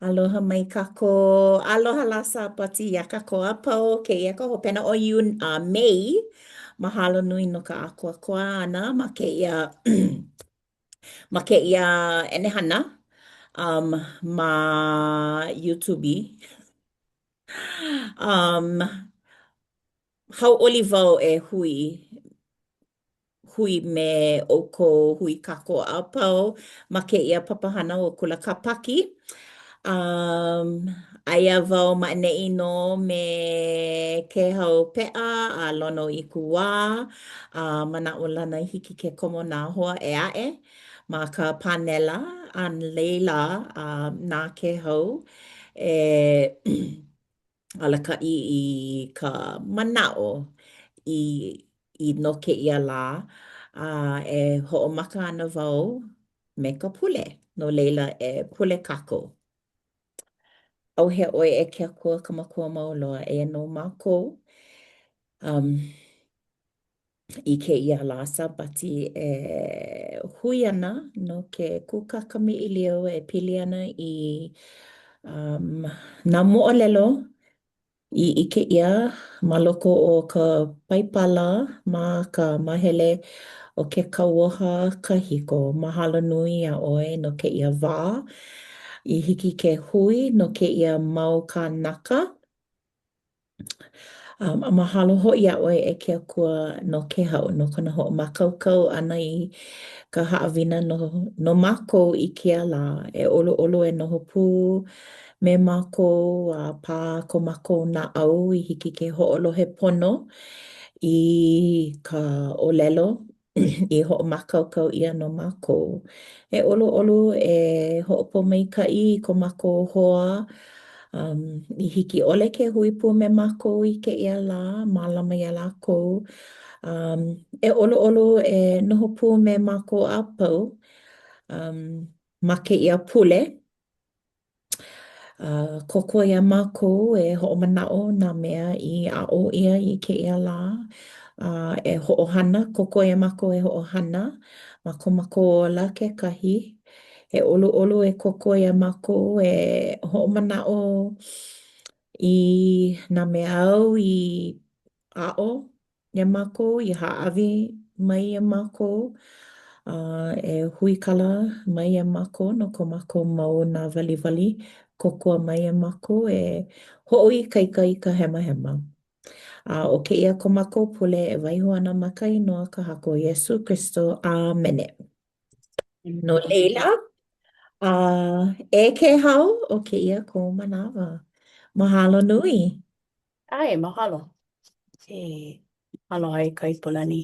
Aloha mai kākou. Aloha lā Sāpati iā kākou a pau. Kēia ka hopena o Iune, uh, Mei. Mahalo nui no ka ʻākoakoa ʻana ma kēia ma kēia ʻenehana um, ma YouTube. Um, hauʻoli wau e hui hui me ʻoukou, hui kākou a pau ma kēia papahana o Kula Kāpaki. Um, aia wau ma ʻaneʻi nō me Kēhau Peʻa a Lono Ikuwā a manaʻolana i hiki ke komo nā hoa ʻē aʻe ma ka pānela a laila uh, na Kēhau e alakaʻi i ka manaʻo i i no kēia lā, a e hoʻomaka ana wau me ka pule. No laila, e pule kākou. ʻAuhea ʻoe e ke Akua ka Makua mau loa, eia nō mākou. Um, i kēia lā Sābati e hui ana no ke kūkā kamaʻilio e pili ana i um, nā moʻolelo i ʻike ʻia ma loko o ka Paipala ma ka māhele o ke Kauoha Kahiko. Mahalo nui iā ʻoe no kēia wā i hiki ke hui no kēia mau kānaka. Um, a mahalo hoʻi iā ʻoe e ke Akua no Kēhau, no kona hoʻomākaukau ʻana i ka haʻawina no, no mākou i kēia lā. E ʻoluʻolu e noho pū me mākou a pā ko mākou naʻau i hiki ke hoʻolohe pono i ka ʻōlelo i hoʻomākaukau ʻia no mākou. E ʻoluʻolu e hoʻopōmaikaʻi i ko mākou hoa um, i hiki ʻole ke hui pū me mākou i kēia lā, mālama iā lākou. Um, e ʻoluʻolu e noho pū me mākou a pau um, ma kēia pule. A kōkua iā mākou e hoʻomanaʻo nā mea i aʻo ʻia i kēia lā, a e hoʻohana, kōkua iā mākou e hoʻohana ma ko mākou ola kekahi. E ʻoluʻolu e kōkua iā mākou e hoʻomanaʻo i nā mea āu i aʻo iā mākou, i hāʻawi mai iā mākou, a e huikala mai iā mākou no ko mākou mau nāwaliwali, kōkua mai iā mākou e hoʻoikaika i ka hemahema. A ʻo kēia ko mākou pule e waiho ana ma ka inoa ka Haku ʻo Iesū Kristo. ʻĀmene. No laila, a e Kēhau, ʻo kēia kou manawa. Mahalo nui. ʻAe, mahalo. E aloha e ka ipulani.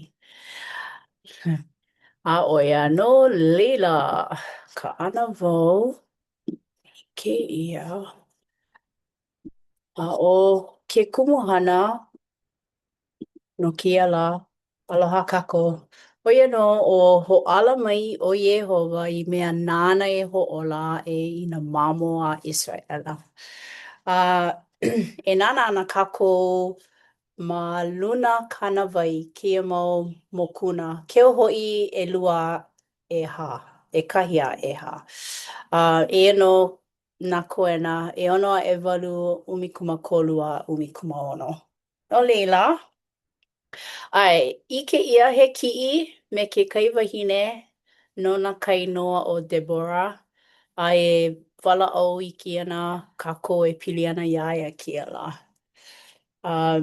A ʻo ia no laila, kaʻana wau i kēia. A ʻo ke kumuhana no kēia lā, aloha kākou, ʻo ia nō ʻo Hoʻāla mai ʻo Iēhova i mea nāna e hoʻōla aʻe i nā mamo a ʻIseraʻela. A e nānā ana kākou ma luna kānāwai kēia mau mokuna, keu hoʻi ʻelua ʻehā, ʻekahi a ʻehā. A eia nō nā koena, ʻeono a ʻewalu, 13 a 16. No laila, ʻae, ʻike ʻia he kiʻi me kekahi wahine nona ka inoa ʻo Debora, a e walaʻau iki ana kākou e pili ana iā ia kēia lā. Um,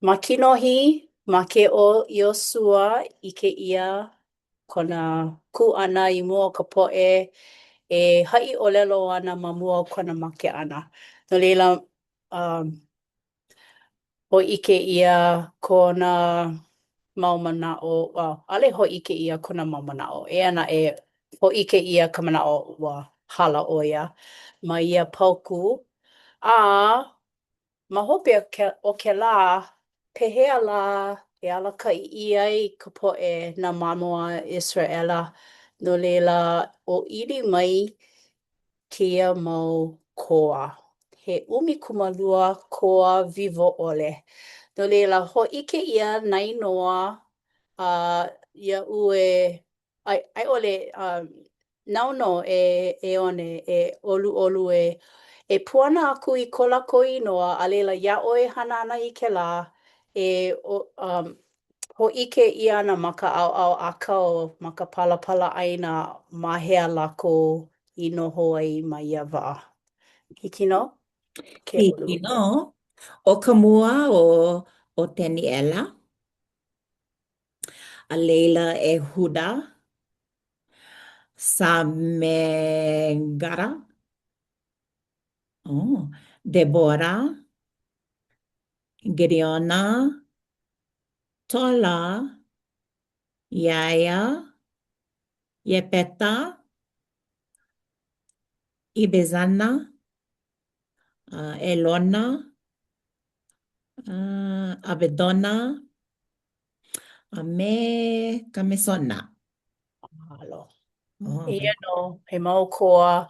ma kinohi, make ʻo Iosua, ʻike ʻia kona kū ʻana i mua o ka poʻe e haʻi ʻōlelo ana ma mua o kona make ʻana. No laila, um, Hōʻike ʻia kona mau manaʻo, well, ʻaʻole hōʻike ʻia kona mau manaʻo, eia naʻe, hōʻike ʻia ka manaʻo ua hala ʻo ia ma ia paukū. A ma hope o kēlā, pehea lā e alakaʻi ʻia ai ka poʻe nā mamo a ʻIseraʻela? No laila, ʻōʻili mai kēia mau koa. He 12 koa wiwo ʻole. No laila, hōʻike ʻia nā inoa a iaʻu e, a i ʻole, um, nāu nō e, e One, e ʻoluʻolu e. E puana aku i ko lākou inoa, a laila iā ʻoe e hana ana i kēlā, e um, hōʻike ʻia ana ma ka ʻaoʻao ʻākau ma ka palapala ʻāina ma hea lākou i noho ai ma ia wā. Hiki nō? Ke Hiki nō. ʻO ka mua ʻo ʻOteniʻela, a laila ʻEhuda, Samegara, oh, Debora, Gideona, Tola, Iaia, Iepeta, ʻIbezana, ʻElona, ʻAbedona, a me Kamesona. Mahalo. Oh. Eia nō, he mau koa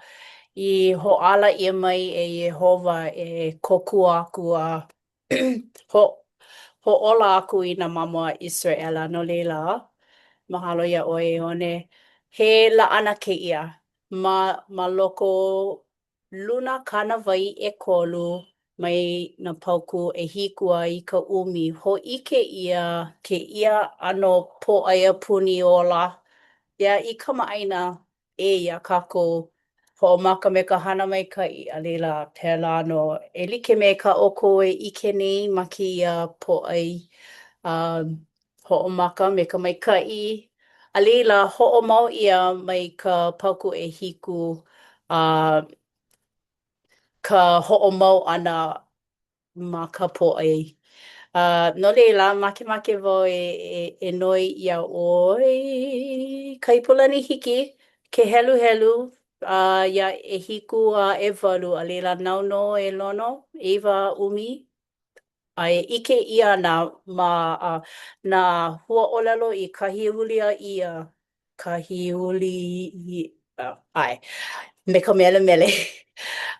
i hoʻāla ʻia mai e Iēhova e kōkua aku a ho hoʻōla aku i nā mamo a ʻIseraʻela. No laila, mahalo iā ʻoe e One. He laʻana kēia ma ma loko luna kānāwai ʻekolu mai nā paukū ʻehiku a i ka ʻumi, hōʻike ʻia kēia ʻano pōʻaiapuni ola ia i kamaʻāina ʻē iā kākou, hoʻomaka me ka hana maikaʻi, a laila, pēlā nō e like me kā ʻoukou e ʻike nei ma kēia pōʻai, a hoʻomaka me ka maikaʻi, a laila, hoʻomau ʻia mai ka paukū ʻehiku a ka hoʻomau ʻana ma ka pōʻai. A no laila, makemake wau e, e, e noi iā ʻoe, Kaipulani Hiki, ke heluhelu uh, iā ʻehiku a ʻewalu, a laila nāu nō e Lono, ʻeiwa a ʻumi, a e ʻike ʻia ana ma uh, nā huaʻōlelo i kahiuli a ʻia kahiuli ʻae, me ka melemele.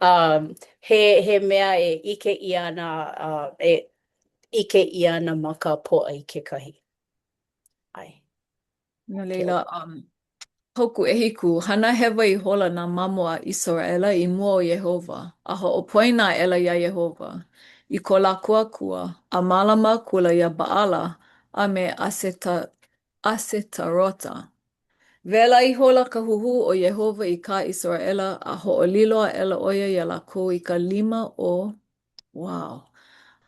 Um, he, he mea e ʻike ʻia ana, uh, e ʻike ʻia ana ma ka pōʻai kekahi. ʻAe. No laila, um, paukū ʻehiku, hana hewa ihola nā mamo a ʻIseraʻela i mua o Iēhova, a hoʻopoina aʻela iā Iēhova, i ko lākou Akua, a mālama akula iā Baʻala a me ʻAseta, ʻAsetarota. Wela ihola ka huhū o Iēhova i kā ʻIseraʻela, a hoʻolilo aʻela ʻo ia iā lākou i ka lima o, wow,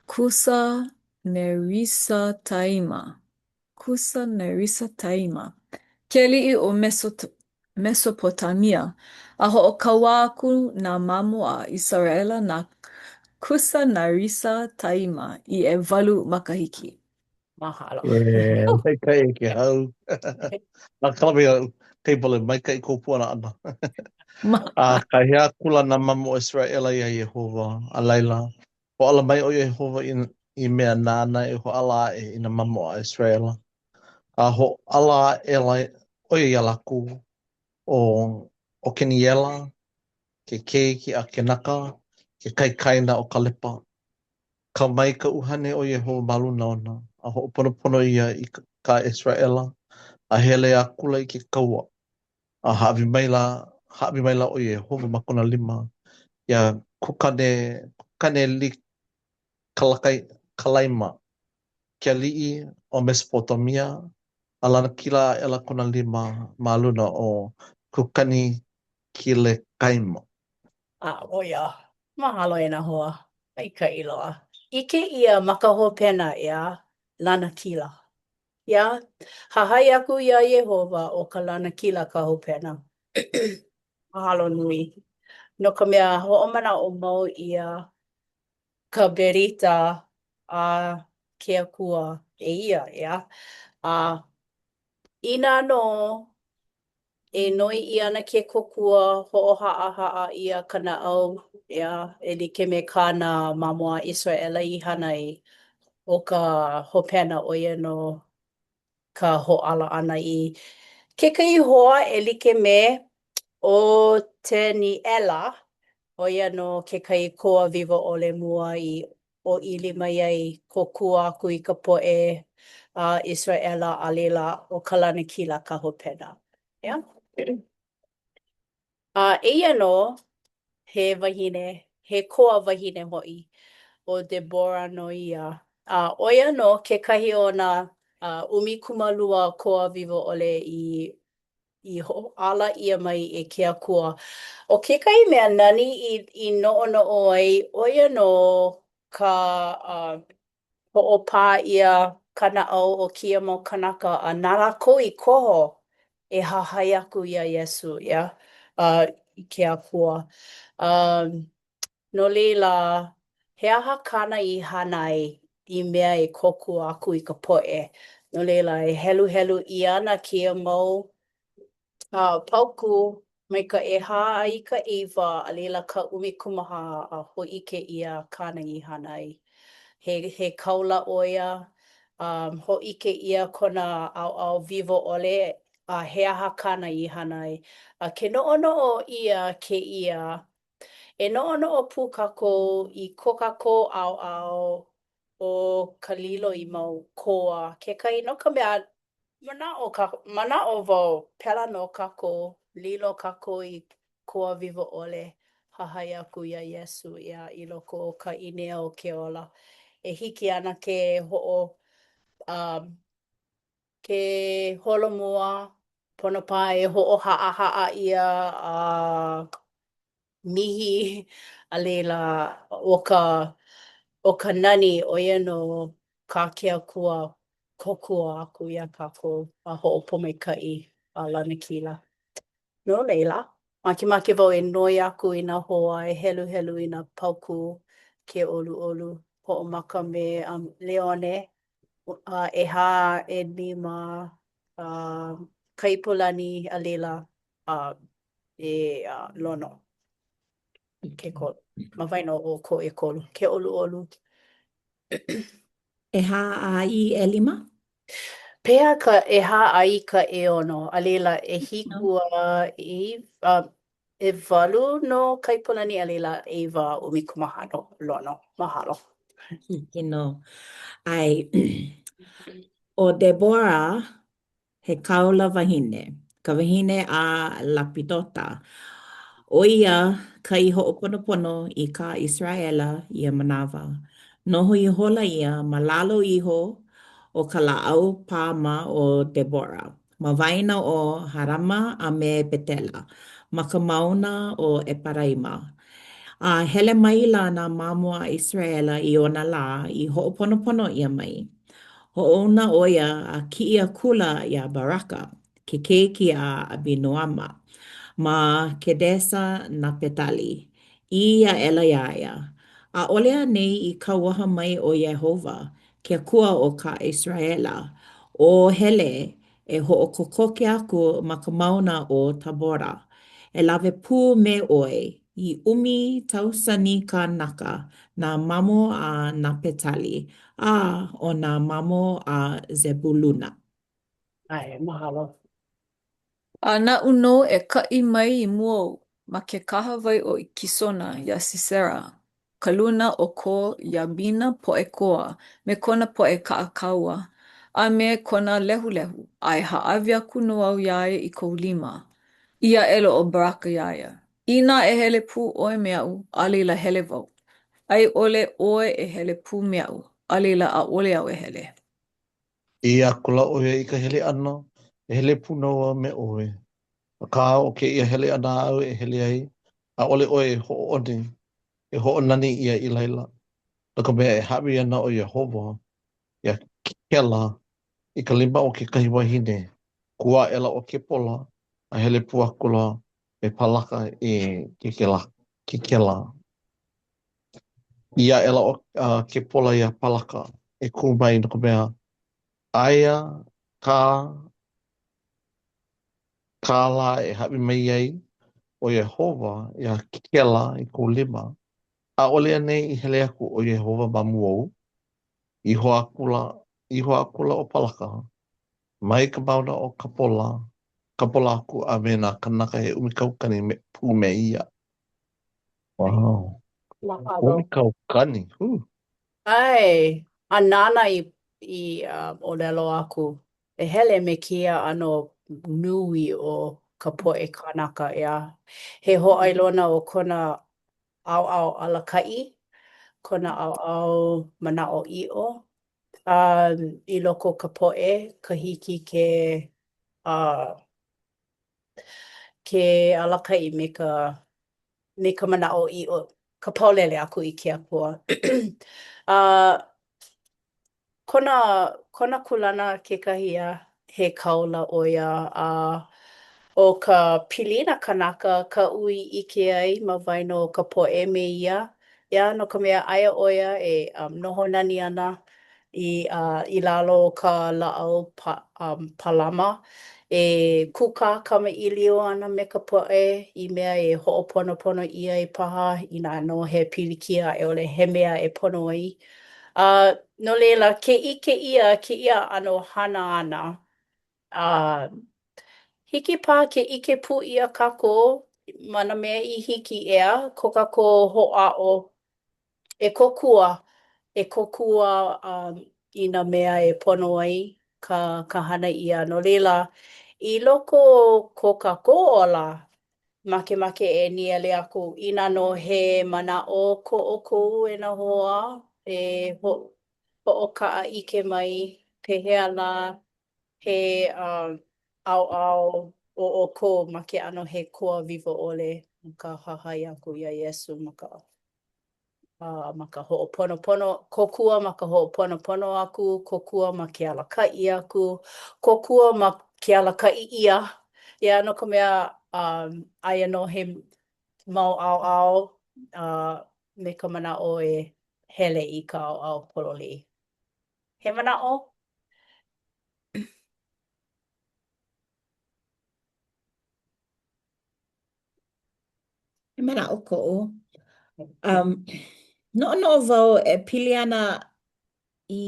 Kusanerisataima, Kusanerisataima, ke aliʻi o Mesopotamia, a hoʻokauā aku nā mamo a ʻIseraʻela na Kusanerisataima i ʻewalu makahiki. Mahalo. E, maikaʻi Kēhau. A kala mai au, Kaipule, maikaʻi kou puana ʻana. A kāhea akula nā mamo o ʻIseraʻela iā Iēhova, a laila, hoʻāla mai ʻo Iēhova i, i mea nāna e hoʻāla aʻe i nā mamo a ʻIseraʻela. A hoʻāla aʻela ʻo ia iā lākou, ʻo ʻOteniʻela, ke keiki a Kenaka, ke kaikaina o Kalepa. Kau mai ka ʻUhane o Iēhova ma luna ona, a hoʻoponopono ia i kā ʻIseraʻela, a hele akula i ke kaua, a hāʻawi maila, hāʻawi maila ʻo Iēhova ma kona lima iā Kukane, Kukanelikalakalaima, ke aliʻi o Mesopotamia, a lanakila aʻela kona lima ma luna o Kukanikilekaima. A ʻo ia, mahalo e nā hoa. Maikaʻi loa. ʻIke ʻia ma ka hopena, ʻeā, lanakila. ʻEā, hahai aku iā Iēhova ʻo ka lanakila ka hopena. Mahalo nui. No ka mea, hoʻomanaʻo mau ʻia ka berita a ke Akua e ia, ʻeā. A inā nō E noi ʻia ana ke kōkua, hoʻohaʻahaʻa ʻia ka naʻau, ʻeā, e like me kā nā mamo a ʻIseraʻela i hana ai. ʻO ka hopena, ʻo ia nō ka hoʻāla ʻana i kekahi hoa e like me ʻOteniʻela, ʻo ia nō kekahi koa wiwo ʻole mua i ʻōʻili mai ai, kōkua aku i ka poʻe a ʻIseraʻela, a laila, ʻo ka lanakila ka hopena. ʻEā? A eia nō he wahine, He koa wahine hoʻi, ʻo Debora nō ia. A ʻo ia nō kekahi o nā 12 koa wiwo ʻole i i hoʻāla ʻia mai e ke Akua. ʻO kekahi mea nani i i noʻonoʻo ai, ʻo ia nō ka hoʻopā ʻia ka naʻau o kēia mau kānaka a na lākou i koho e hahai aku iā Iesū, yeah, uh, i ke Akua. Um, no laila, he aha kāna i hana ai i mea e kōkua aku i ka poʻe? No laila, e heluhelu ʻia ana kēia mau uh, paukū mai ka ʻehā a i ka ʻeiwa, a laila ka 14 a hōʻike ʻia kāna i hana ai. He, he kāula ʻo ia, um, hōʻike ʻia kona ʻaoʻao wiwo ʻole, a he aha kāna i hana ai. A ke noʻonoʻo ʻia kēia, e noʻonoʻo pū kākou i ko kākou ʻaoʻao o ka lilo i mau koa kekahi, no ka mea, Manaʻo ka, manaʻo wau, pēlā nō kākou, lilo kākou i koa wiwo ʻole, hahai aku iā Iesū, yeah, i loko o ka ʻīnea o ke ola. E hiki ana ke hoʻo, um, ke holomua, pono paha e hoʻohaʻahaʻa ʻia a mihi, a laila, ʻo ka, ʻo ka nani, ʻo ia nō kā ke Akua kōkua aku iā kākou a hoʻopōmaikaʻi a lanakila. No laila, makemake wau e noi aku i nā hoa e heluhelu i nā paukū ke ʻoluʻolu hoʻomaka me um, Leone, uh, ʻehā, ʻelima, uh, Kaipulani, a laila, uh, e uh, Lono. Ke kolu. Ma waena o ʻoukou ʻekolu. Ke ʻoluʻolu. ʻEhā a i ʻelima? Pehea ka ʻehā a i ka ʻeono, a laila, ʻehiku a ʻeiwa, ʻewalu no Kaipulani, a laila, ʻeiwa 14 no Lono. Mahalo. Hiki nō. ʻAe. ʻO Debora, He kāula wahine, ka wahine a Lapidota, ʻo ia ka i hoʻoponopono i kā ʻIseraʻela ia manawa. Noho ihola ia ma lalo iho o ka lāʻau pāma o Debora, ma waena o Harama a me Betela, ma ka mauna ʻo ʻEperaima. A hele maila nā mamo a ʻIseraʻela i ona lā i hoʻoponopono ʻia mai. Hoʻouna ʻo ia a kiʻi akula iā Baraka, ke keiki a ʻAbinoama, ma Kedesa Napetali, ʻī aʻela iā ia, ʻAʻole anei i kauoha mai ʻo Iēhova, ke Akua o kā ʻIseraʻela, ō hele e hoʻokokoke aku ma ka mauna ʻo Tabora, e lawe pū me ʻoe i ʻumi tausani kānaka, nā mamo a Napetali, a ʻo nā mamo a Zebuluna. ʻAe, mahalo. A naʻu nō e kaʻi mai i mua ou ma ke kahawai ʻo Kisona iā Sisera, ka luna o ko Iabina poʻe koa, me kona poʻe kaʻa kaua, a me kona lehulehu, a e hāʻawi aku nō au iā ia i kou lima. ʻĪ aʻela ʻo Baraka iā ia, Inā e hele pū ʻoe me aʻu, a laila hele wau. A i ʻole ʻoe e hele pū me aʻu, a laila ʻaʻole au e hele. ʻĪ akula ʻo ia i ka hele ʻana, E hele pū nō au me ʻoe. Akā, ʻo kēia hele ʻana āu e hele ai, ʻaʻole ʻoe e hoʻoʻoni, e hoʻonani ʻia i laila, no ka mea, e hāʻawi ana ʻo Iēhova iā kēlā i ka lima o kekahi wahine. Kū aʻela ʻo Kepola, a hele pū akula me Palaka i Kekela. ʻĪ aʻela ʻo Kepola iā Palaka, E kū mai, no ka mea, aia kā kā lā e hāʻawi mai ai ʻo Iēhova iā kēlā i kou lima. ʻAʻole anei i hele aku ʻo Iēhova ma mua ou? Iho akula, iho akula ʻo Palaka mai ka mauna ʻo Kapola, Kapola aku a me nā kānaka he ʻumi kaukani me, pū me ia. Wow. Mahalo. ʻUmi kaukani. Huh. ʻAe, a nāna i, i uh, ʻōlelo aku, e hele me kēia ʻano nui o ka poʻe kānaka, ʻeā. He hōʻailona o kona. ʻaoʻao alakaʻi, kona ʻaoʻao manaʻoʻiʻo. A i loko o ka poʻe, ka hiki ke uh, ke alakaʻi me ka me ka manaʻoʻiʻo, ka paulele aku i ke Akua. A Kona, kona kūlana kekahi a he kāula ʻo ia, a ʻo ka pilina kanaka kaʻu i ʻike ai ma waena o ka poʻe me ia, ʻeā, no ka mea, aia ʻo ia e um noho nani ana i uh i lalo o ka lāʻau pa, um, palama, e kūkā kamaʻilio ana me ka poʻe i mea e hoʻoponopono ʻia ai paha inā nō he pilikia a i ʻole he mea e pono ai. A no laila, ke ʻike ʻia kēia ʻano hana āna, a hiki paha ke ʻike pū ʻia kākou ma nā mea i hiki, ʻeā, ko kākou hoʻāʻo e kōkua, e kōkua um, i nā mea e pono ai ka, ka hana ʻia. No laila, i loko o ko kākou ola, Makemake e nīele aku inā nō he manaʻo ko ʻoukou e nā hoa e hoʻokaʻaʻike mai pehea lā he ʻaoʻao o ʻoukou ma ke ʻano he koa wiwo ʻole ma ka hahai aku iā Iesū ma ka ma ka hoʻoponopono, kōkua ma ka hoʻoponopono aku, kōkua ma ke alakaʻi aku, kōkua ma ke alakaʻi ʻia. ʻEā, no ka mea, um, aia nō he mau ʻaoʻao uh, me ka manaʻo e hele i ka ʻaoʻao pololei. He manaʻo? He manaʻo koʻu. Um, noʻonoʻo wau e pili ana i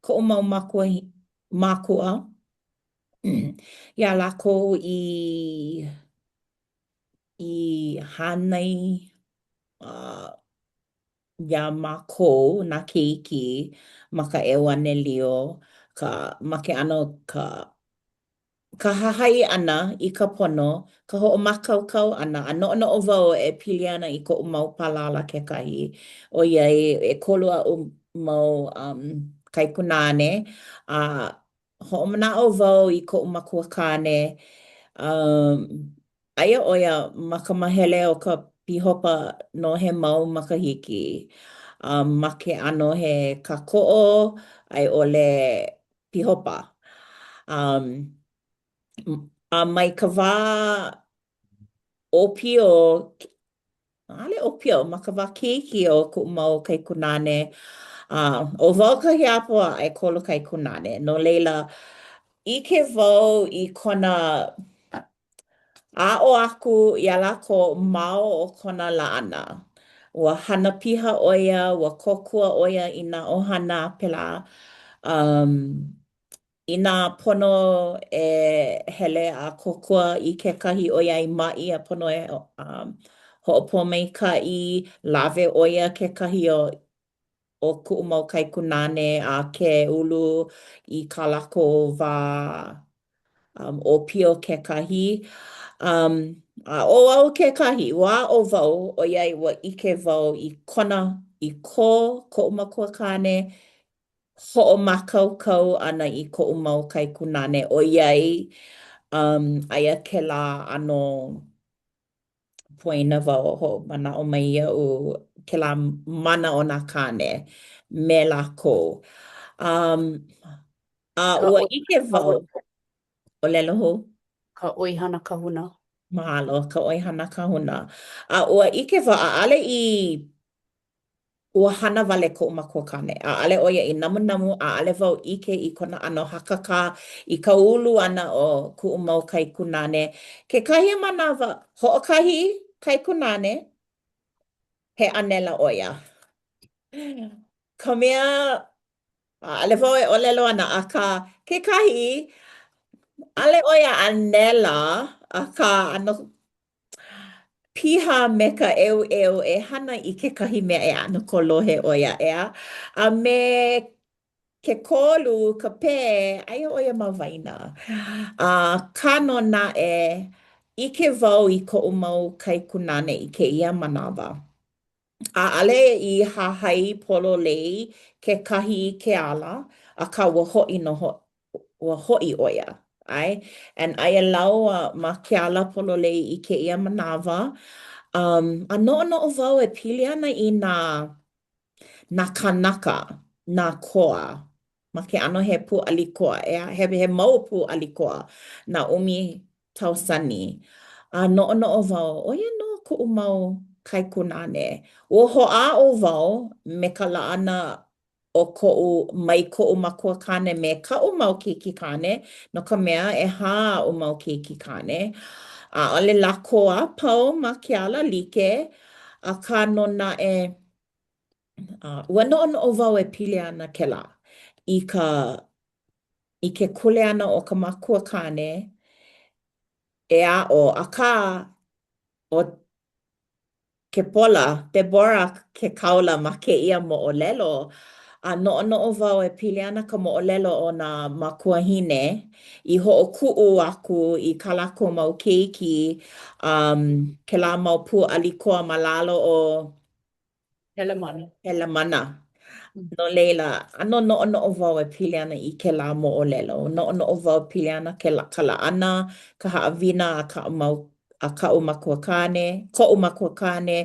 koʻu mau mākua, mākua iā lākou i i hānai uh, iā mākou nā keiki ma ka ʻeuanelio, ka ma ke ʻano ka ka hahai ʻana i ka pono, ka hoʻomākaukau ʻana, a noʻonoʻo wau e pili ana i koʻu mau palala kekahi, ʻoiai ʻekolu aʻu mau um kaikunāne, a hoʻomanaʻo wau i koʻu makuakāne, um aia ʻo ia ma ka mahele o ka pīhopa no he mau makahiki, um ma ke ʻano he kākoʻo a i ʻole pīhopa. Um, a mai ka wā ʻōpio, ʻaʻole ʻōpio, ma ka wā keiki o kuʻu mau kaikunāne, a ʻo wau ka hiapo a ʻekolu kaikunāne. No laila, ʻike wau i kona aʻo aku iā lākou ma o kona laʻana. Ua hana piha ʻo ia, ua kōkua ʻo ia i nā ʻohana a pēlā. Um, inā pono e hele a kōkua i kekahi ʻoiai maʻi a pono e um, hoʻopōmaikaʻi, lawe ʻo ia kekahi o o kuʻu mau kaikunāne a ke ulu i kā lākou wā um, ʻōpio kekahi. Um, a ʻo au kekahi, ua aʻo wau, ʻoiai ua ʻike wau i kona, i ko koʻu makuakāne hoʻomākaukau ʻana i koʻu mau kaikunāne, ʻoiai um, aia kēlā ʻano poina wau, hoʻomanaʻo mai iaʻu kēlā mana o nā kāne me lākou. Um, a Ka ua ʻike wau, ʻōlelo hou? Ka ʻoihana kahuna. Mahalo, ka ʻoihana kahuna. A ua ʻike wau, ʻaʻole i Ua hana wale koʻu makuakāne. ʻAʻole ʻo ia i namunamu, ʻaʻole wau ʻike i kona ʻano hakakā i ka ulu ʻana o kuʻu mau kaikunāne. Kekahi manawa, hoʻokahi kaikunāne, he ʻānela ʻo ia. Ka mea, ʻaʻole wau e ʻōlelo ana, akā, kekahi, ʻaʻole ʻo ia ʻānela, akā, ʻano piha me ka ʻeuʻeu e hana i kekahi mea e ʻano kolohe ʻo ia, ʻeā? A me ke kolu, ka pē, aia ʻo ia ma waena. Akā nō naʻe. ʻIke wau i koʻu mau kaikunāne i kēia manawa. ʻAʻole i hahai pololei kekahi i ke ala, akā ua hoʻi nō hoʻi, ua hoʻi ʻo ia. ʻAe? And aia lāua ma ke ala pololei i kēia manawa. Um, a noʻonoʻo wau e pili ana i nā nā kānaka, nā koa, ma ke ʻano he pūʻali koa, ʻeā, he, he mau pūʻali koa, nā ʻumi tausani. A noʻonoʻo wau, ʻo ia nō kuʻu mau kaikunāne. Ua hoʻāʻo wau me ka laʻana o koʻu, mai koʻu makuakāne me kaʻu mau keiki kāne, no ka mea, ʻehā aʻu mau keiki kāne. ʻAʻole lākou a pau ma ke ala like, akā nō naʻe, ua noʻonoʻo wau e pili ana kēlā i ka i ke kuleana o ka makua kāne e aʻo, akā ʻo Kepola, Debora ke kāula ma kēia moʻolelo, a noʻonoʻo wau e pili ana ka moʻolelo o nā makuahine i hoʻokuʻu aku i kā lākou mau keiki, um, kēlā mau pūʻali koa ma lalo o Helamana. Helamana. No laila, ʻano noʻonoʻo wau e pili ana i kēlā moʻolelo. Noʻonoʻo wau e pili ana ke, ka laʻana, ka haʻawina a kaʻu mau, a kaʻu makuakāne, koʻu makuakāne,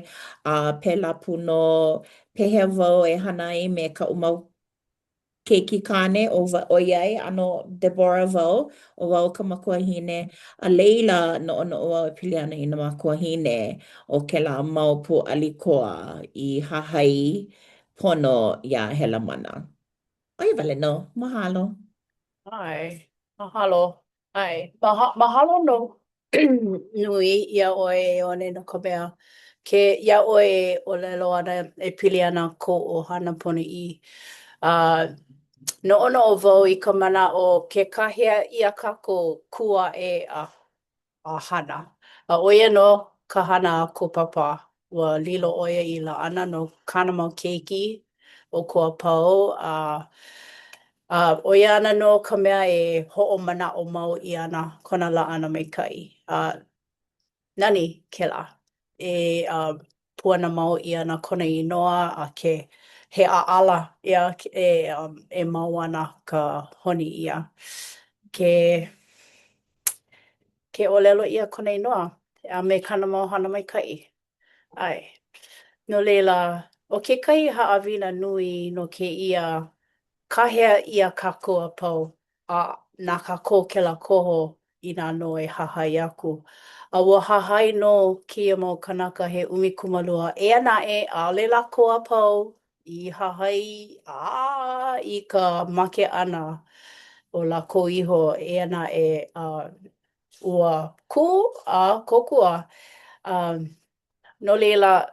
a pēlā pū nō pehea wau e hana ai me kaʻu mau keiki kāne, ʻo ʻoiai, ʻano Debora wau, ʻo wau ka makuahine, a laila noʻonoʻo wau e pili ana i nā makuahine o kēlā mau pūʻali koa i hahai pono iā Helamana. ʻO ia wale nō. Mahalo. ʻAe, mahalo. ʻAe, maha, mahalo nō nui iā ʻoe e One no ka mea, ke iā ʻoe e ʻōlelo ana e pili ana kou ʻohana ponoʻī. A noʻonoʻo wau i ka manaʻo ke kāhea ʻia kākou kū aʻe a a hana. A ʻo ia nō ka hana a kou pāpā. Ua lilo ʻo ia i laʻana no kāna mau keiki ʻoukou a pau, a a ʻo ia ana nō ka mea e hoʻomanaʻo mau ʻia ana kona laʻana maikaʻi. A nani kēlā e puana mau ʻia ana kona inoa a ke he ʻaʻala ia e e mau ana ka honi ʻia. Ke ke ʻōlelo ʻia kona inoa a me kāna mau hana maikaʻi. ʻAe. No laila, ʻo kekahi haʻawina nui no kēia, kāhea ʻia kākou a pau, a na kākou kēlā koho inā nō e hahai aku. A ua hahai nō kēia mau kānaka he 12, eia naʻe, ʻaʻole lākou a pau i hahai a i ka make ʻana o lākou iho, eia naʻe, a ua kū a kōkua. A no laila,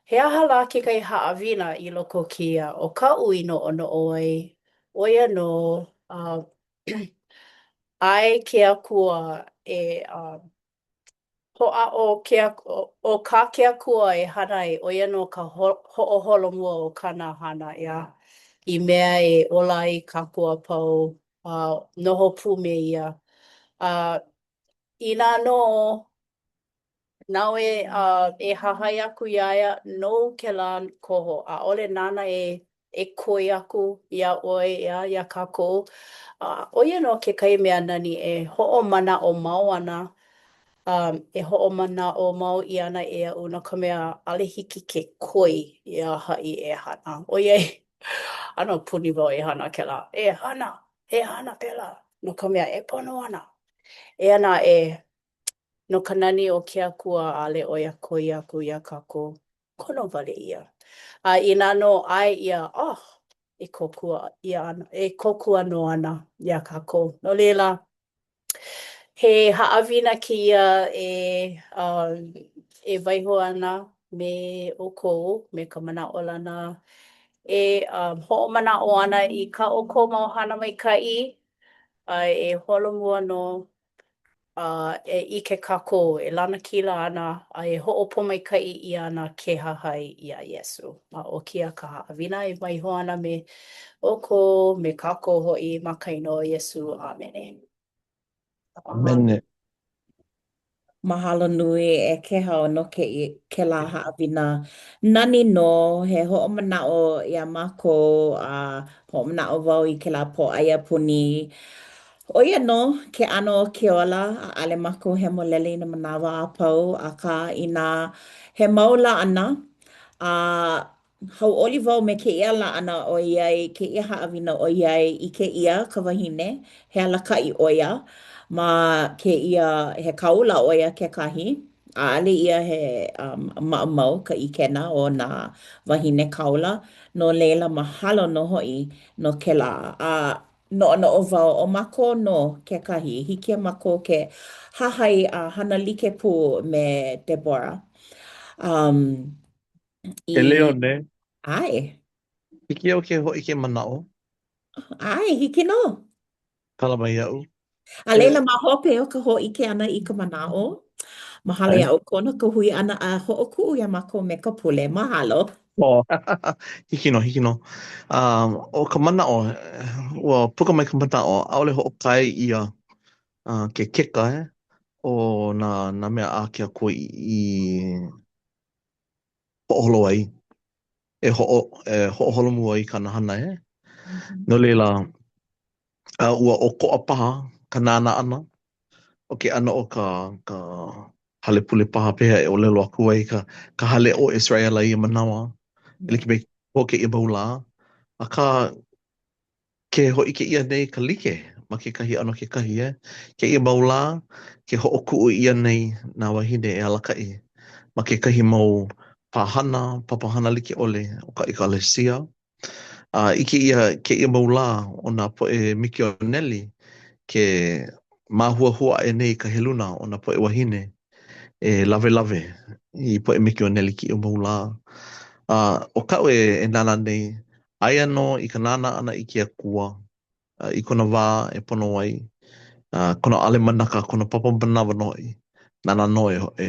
he aha lā kekahi haʻawina i loko o kēia? ʻO kaʻu i noʻonoʻo ai, ʻo ia nō, a ʻae ke Akua e a Hoʻāʻo ke ʻo kā ke Akua e hana ai, ʻo ia nō ka hoʻoholomua o kāna hana, ʻeā, i mea e ola ai kākou a pau, a noho pū me ia. A inā nō nāu e, e hahai aku iā ia, nou kēlā koho, ʻaʻole nāna e e koi aku iā ʻoe, ʻeā, iā kākou. A ʻo ia nō kekahi mea nani e hoʻomanaʻo mau ana, um, e hoʻomanaʻo mau ʻia ana e aʻu no ka mea, ʻaʻole hiki ke koi iā haʻi e hana. ʻOiai, ʻano puni wau e hana kēlā. E hana! E hana pēlā! No ka mea, e pono ana. Eia naʻe, no ka nani o ke Akua, ʻaʻole ʻo ia koi aku iā kākou. Kono wale ʻia. A inā nō ʻae ʻia, oh, e kōkua ʻia ana, e kōkua nō ana iā kākou. No laila, he haʻawina kēia e, uh, e waiho ana me ʻoukou, me ka manaʻolana e um, hoʻomanaʻo ana i kā ʻoukou mau hana maikaʻi, a e holomua nō a e ʻike kākou e lanakila ana a e hoʻopōmaikaʻi ʻia ana ke hahai iā Iesū. A ʻo kēia ka haʻawina e waiho ana me ʻoukou, me kākou hoʻi ma ka inoa o Iesū. ʻĀmene. ʻĀmene. Mahalo nui e Kēhau no kēlā haʻawina nani nō, he hoʻomanaʻo iā mākou a hoʻomanaʻo wau i kēlā pōʻaiapuni. ʻO ia nō ke ʻano o ke ola, ʻaʻole mākou hemolele i nā manawa a pau, akā inā he mau laʻana a Hauʻoli wau me kēia laʻana ʻoiai, kēia haʻawina ʻoiai ʻike ʻia ka wahine, he alakaʻi ʻo ia ma kēia, he kāula ʻo ia kekahi, ʻaʻole ia he um, maʻamau ka ʻikena o nā wāhine kāula, no laila mahalo nō hoʻi no kēlā. A noʻonoʻo wau, ʻo mākou nō kekahi, hiki iā mākou ke hahai a hana like pū me Deborah. Um, E i Leone. ʻAe. Hiki iaʻu ke hōʻike manaʻo. ʻAe, hiki nō. Kala mai iaʻu. A laila, ma hope o ka hōʻike ʻana i ka manaʻo, mahalo iā ʻoukou no ka hui ʻana a hoʻokuʻu iā mākou me ka pule. Mahalo. Oh. Hiki nō, hiki nō. Um, ʻo ka manaʻo, ua puka mai ka manaʻo, ʻaʻole hoʻokae ʻia uh, ke keka eh, o nā, nā mea a ke Akua i, i hoʻoholo ai, e hoʻo, e hoʻoholomua i kāna hana, e. No laila, a ua ʻokoʻa paha ka nānā ʻana o ke ʻano o ka, ka hale pule paha pehea e ʻōlelo aku ai ka, ka hale o ʻIseraʻela i ia manawa, e like me ko kēia mau lā. Akā, ke hōʻike ʻia nei ka like ma kekahi ʻano kekahi, e. Kēia mau lā, ke hoʻokuʻu ʻia nei nā wāhine e alakaʻi ma kekahi mau pāhana, papahana like ʻole o ka ʻekalesia. A ʻike ʻia kēia mau lā o nā poʻe mikioneli ke māhuahua aʻe nei ka heluna o nā poʻe wāhine e lawelawe i poʻe mikioneli kēia mau lā. A ʻo kaʻu e, e nānā nei, aia nō i ka nānā ʻana i ke Akua, i kona wā e pono ai, a kona ʻalemanaka, kona papa manawa nō hoʻi, nāna nō e, e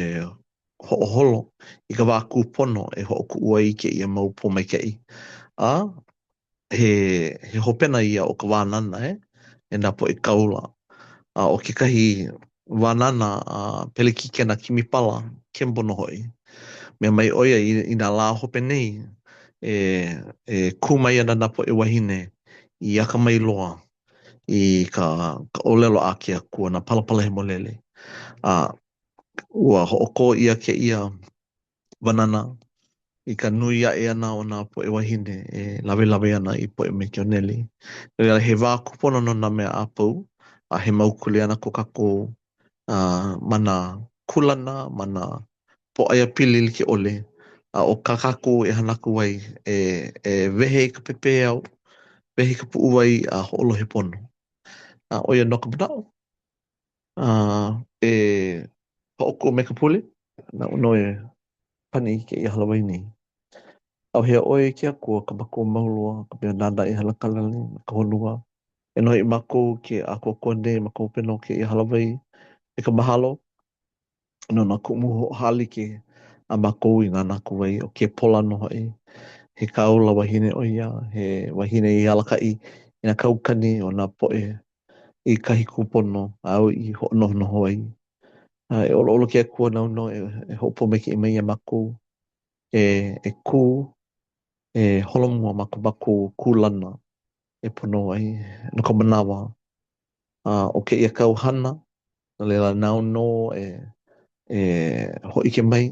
hoʻoholo i ka wā kūpono e hoʻokuʻu ai i kēia mau pōmaikaʻi. A he, he hopena ia o ka wānana, e, e nā poʻe kāula. A ʻo kekahi wānana a Pelekikena Kimipala Kimball nō hoʻi, mea mai ʻo ia i, i nā lā hope nei, e, e kū mai ana nā poʻe wāhine i akamai loa i ka, ka ʻōlelo a ke Akua, nā palapala hemolele. A ua hoʻokō ʻia kēia wānana i ka nui aʻe ʻana o nā poʻe wāhine e lawelawe ana i poʻe mikioneli. No laila, he wā kūpono no nā mea a pau, a he mau kuleana ko kākou uh, ma nā kūlana, ma nā pōʻaiapili like ʻole, a ʻo kā kākou e hana aku ai, e, e wehe i ka pepeiao, wehe i ka puʻuwai a hoʻolohe pono. A ʻo ia nō ka manaʻo. Uh, e hoʻokuʻu me ka pule, naʻu nō e pani i kēia hālāwai nei. ʻAuhea ʻoe e ke Akua, ka Makua mau loa, ka mea nāna i hana ka lani me ka honua. E noho i mākou ke ʻākoakoa nei ma ka hopena o kēia hālāwai me ka mahalo no nā kumu hoʻohālike a mākou i nānā aku ai, ʻo Kepola nō hoʻi, he kāula wahine ʻo ia, he wahine i alakaʻi i nā kaukani o nā poʻe i kahi kūpono āu i hoʻonohonoho ai. A e ʻoluʻolu ke Akua nāu nō e, e hoʻopōmaikaʻi mai iā mākou e, e kū, e holomua ma ko mākou kūlana e pono ai no ka manawa. A ʻo kēia kau hana, no laila nāu nō e, e hōʻike mai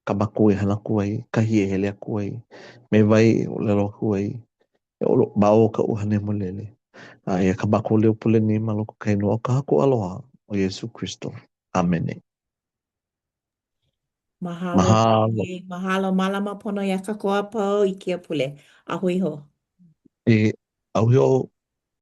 kā mākou e hana aku ai, kahi e hele aku ai, me wai e ʻōlelo aku ai, e ʻolo, ma o ka ʻUhane Hemolele. A eia kā mākou leo pule nei ma loko o ka inoa o ka Haku aloha, ʻo Iesū Kristo. ʻĀmene. Mahalo. Mahalo. Mahalo. Mālama pono iā kākou a pau i kēia pule. A hui hou. E, a hui hou.